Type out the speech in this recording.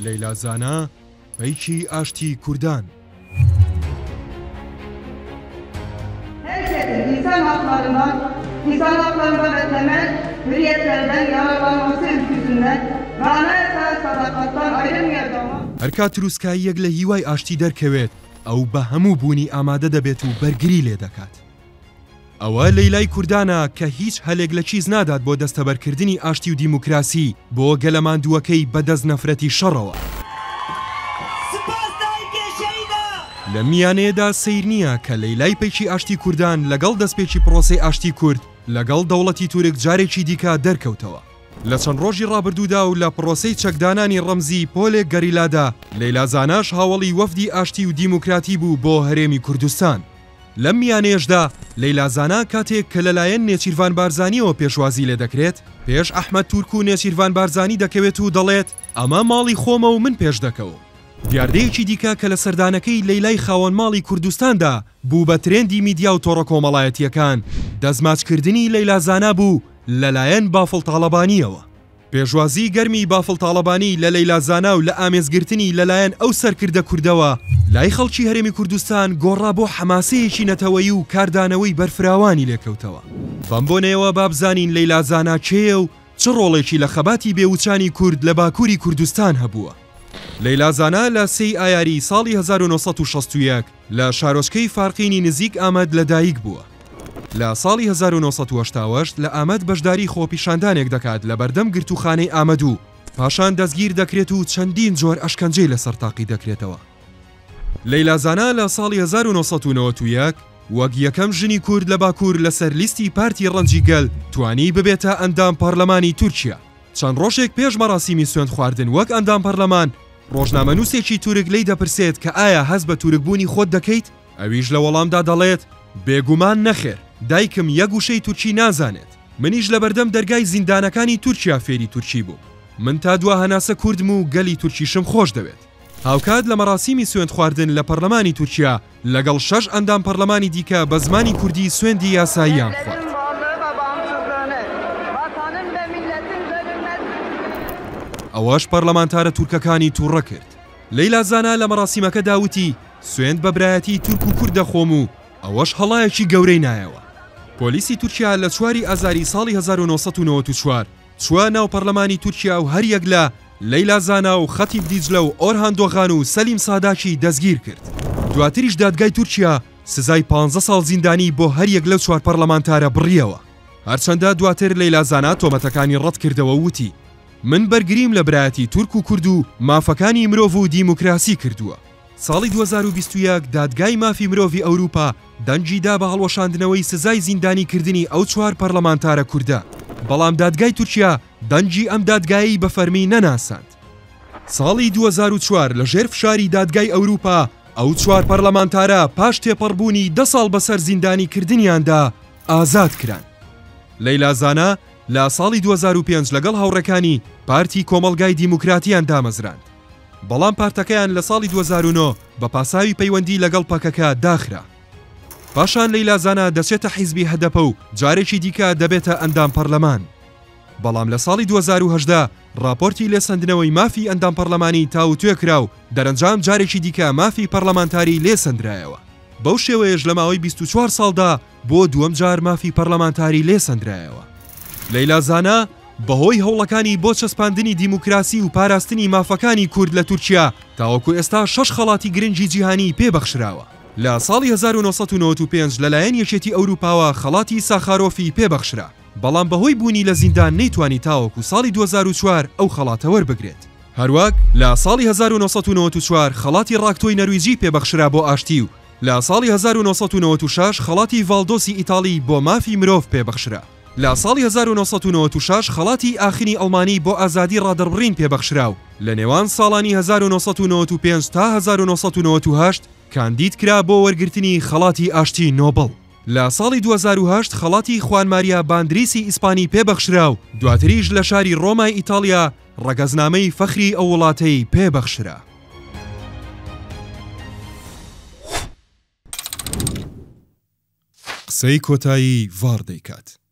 لەیلا زانا، پەیکی ئاشتی کوردان. Herkesin insan haklarından, insan haklarından ve temel hürriyetlerden yararlanması ülküsünden ve anayasaya sadakattan ayrılmayacağıma هەر کات تروسکاییەک لە هیوای ئاشتی دەرکەوێت، ئەو بە هەموو بوونی ئامادە دەبێت و بەرگری لێ دەکات. ئەوە لەیلای کوردانە کە هیچ هەلێک لە کیس نادات بۆ دەستەبەرکردنی ئاشتی و دیموکراسی بۆ گەلە ماندووەکەی بە دەست نەفرەتی شەڕەوە. لەم میانەیەدا سەیر نییە کە لەیلای پەیکی ئاشتی کوردان لەگەڵ دەستپێکی پڕۆسەی ئاشتی کورد لەگەڵ دەوڵەتی تورک جارێکی دیکە دەرکەوتەوە. لە چەند ڕۆژی ڕابردوودا و لە پڕۆسەی چەکدانانی ڕەمزی پۆلێک گەریلادا لەیلا زاناش هاوەڵی وەفدی ئاشتی و دیموکراتی بوو بۆ هەرێمی کوردستان. لەم میانەیەشدا لەیلا زانا کاتێک کە لەلایەن نێچیرڤان بارزانییەوە پێشوازی لێدەکرێت، پێش ئەحمەد تورک و نێچیرڤان بارزانی دەکەوێت و دەڵێت ئەمە ماڵی خۆمە و من پێش دەکەوم. دیاردەیەکی دیکە کە لە سەردانەکەی لەیلای خاوەن ماڵی کوردستاندا بوو بە ترێندی میدیا و تۆڕە کۆمەڵایەتییەکان، دەستماچکردنی لەیلا زانا بوو لەلایەن بافڵ تاڵەبانییەوە. پێشوازی گەرمی بافڵ تاڵەبانی لە لەیلا زانا و لە ئامێزگرتنی لەلایەن ئەو سەرکردە کوردەوە لای خەڵکی هەرێمی کوردستان گۆڕا بۆ حەماسەیەکی نەتەوەیی و کاردانەوەی بەرفراوانی لێکەوتەوە. بەم بۆنەیەوە با بزانین لەیلا زانا کێیە و چ ڕۆڵێکی لە خەباتی بێ وچانی کورد لە باکووری کوردستان هەبووە. لەیلا زانا لە سێی ئایاری ساڵی 1961 لە شارۆچکەی فارقینی نزیک ئامەد لە دایک بووە. لە ساڵی 1988 لە ئامەد بەشداری خۆپیشاندانێک دەکات لە بەردەم گرتووخانەی ئامەد و پاشان دەستگیر دەکرێت و چەندین جۆر ئەشکەنجەی لەسەر تاقی دەکرێتەوە. لەیلا زانا لە ساڵی 1991 وەک یەکەم ژنی کورد لە باکوور لەسەر لیستی پارتی ڕەنجی گەل توانی ببێتە ئەندام پەڕلەمانی تورکیا. چەند ڕۆژێک پێش مەراسیمی سوێند خواردن وەک ئەندام پەرلەمان، ڕۆژنامەنووسێکی تورک لێی دەپرسێت کە ئایا هەست بە تورکبوونی خۆت دەکەیت؟ ئەویش لە وەڵامدا دەڵێت، بێگومان نەخێر، دایکم یەک وشەی تورکی نازانێت، منیش لەبەردەم دەرگای زیندانەکانی تورکیا فێری تورکی بووم. من تا دوا هەناسە کوردم و گەلی تورکیشم خۆشدەوێت. هاوکات لە مەراسیمی سوێندخواردن لە پەرلەمانی تورکیا لەگەڵ شەش ئەندام پەرلەمانی دیکە بە زمانی کوردی سوێندی یاساییان خوارد. ئەوەش پەرلەمانتارە تورکەکانی تووڕە کرد. لەیلا زانا لە مەراسیمەکەدا وتی، سوێند بە برایەتی تورک و کورد دەخۆم و ئەوەش هەڵایەکی گەورەی نایەوە. پۆلیسی تورکیا لە چواری ئازاری ساڵی 1994 چووە ناو پەرلەمانی تورکیا و هەریەک لە لەیلا زانا و خەتیب دیجلە و ئۆرهان دۆغان و سەلیم ساداکی دەستگیر کرد. دواتریش دادگای تورکیا سزای پانزە ساڵ زیندانی بۆ هەریەک لەو چوار پەرلەمانتارە بڕیەوە. هەرچەندە دواتر لەیلا زانا تۆمەتەکانی ڕەتکردەوە و وتی، من بەرگریم لە برایەتی تورک و کورد و مافەکانی مرۆڤ و دیموکراسی کردووە. ساڵی 2021 دادگای مافی مرۆڤی ئەوروپا دەنگی دا بە هەڵوەشاندنەوەی سزای زیندانیکردنی ئەو چوار پەرلەمانتارە کوردە، بەڵام دادگای تورکیا دەنگی ئەم دادگایەی بە فەرمی نەناساند. ساڵی 2004 لە ژێر فشاری دادگای ئەوروپا ئەو چوار پەرلەمانتارە پاش تێپەڕبوونی دە ساڵ بەسەر زیندانیکردنیاندا ئازاد کران. لەیلا زانا لە ساڵی 2005 لەگەڵ هاوڕێکانی پارتی کۆمەڵگای دیموکراتیان دامەزراند. بەڵام پارتەکەیان لە ساڵی 2009 بە پاساوی پەیوەندی لەگەڵ پەکەکە داخرا. پاشان لەیلا زانا دەچێتە حیزبی هەدەپە و جارێکی دیکە دەبێتە ئەندام پەرلەمان. بەڵام لە ساڵی 2018 ڕاپۆرتی لێسەندنەوەی مافی ئەندام پەرلەمانی تاوتوێ کرا و دەرەنجام جارێکی دیکە مافی پەرلەمانتاری لێسەندرایەوە. بەو شێوەیەش لە ماوەی 24 ساڵدا بۆ دووەم جار مافی پەرلەمانتاری لێسەندرایەوە. لەیلا زانا بەهۆی هەوڵەکانی بۆ چەسپاندنی دیموکراسی و پاراستنی مافەکانی کورد لە تورکیا تاوەکو ئێستا شەش خەڵاتی گرنگی جیهانی پێ بەخشراوە. لە ساڵی 1995 لەلایەن یەکێتی ئەوروپاوە خەڵاتی ساخارۆفی پێ بەخشرا، بەڵام بەهۆی بوونی لە زیندان نەیتوانی تاوەکو ساڵی 2004 ئەو خەڵاتە وەربگرێت. هەروەک لە ساڵی 1994 خەڵاتی ڕاکتۆی نەرویجی پێ بەخشرا بۆ ئاشتی و لە ساڵی 1996 خەڵاتی ڤاڵدۆسی ئیتاڵی بۆ مافی مرۆڤ پێ بەخشرا. لە ساڵی 1996 خەڵاتی ئاخنی ئەڵمانی بۆ ئازادی ڕادەربڕین پێ بەخشرا و لە نێوان ساڵانی 1995 تا 1998 کاندید کرا بۆ وەرگرتنی خەڵاتی ئاشتی نۆبڵ. لە ساڵی 2008 خەڵاتی خوان ماریا باندریسی ئیسپانی پێ بەخشرا و دواتریش لە شاری ڕۆمای ئیتاڵیا ڕەگەزنامەی فەخری ئەو وڵاتەی پێ بەخشرا. قسەی کۆتایی ڤاڕ دەیکات.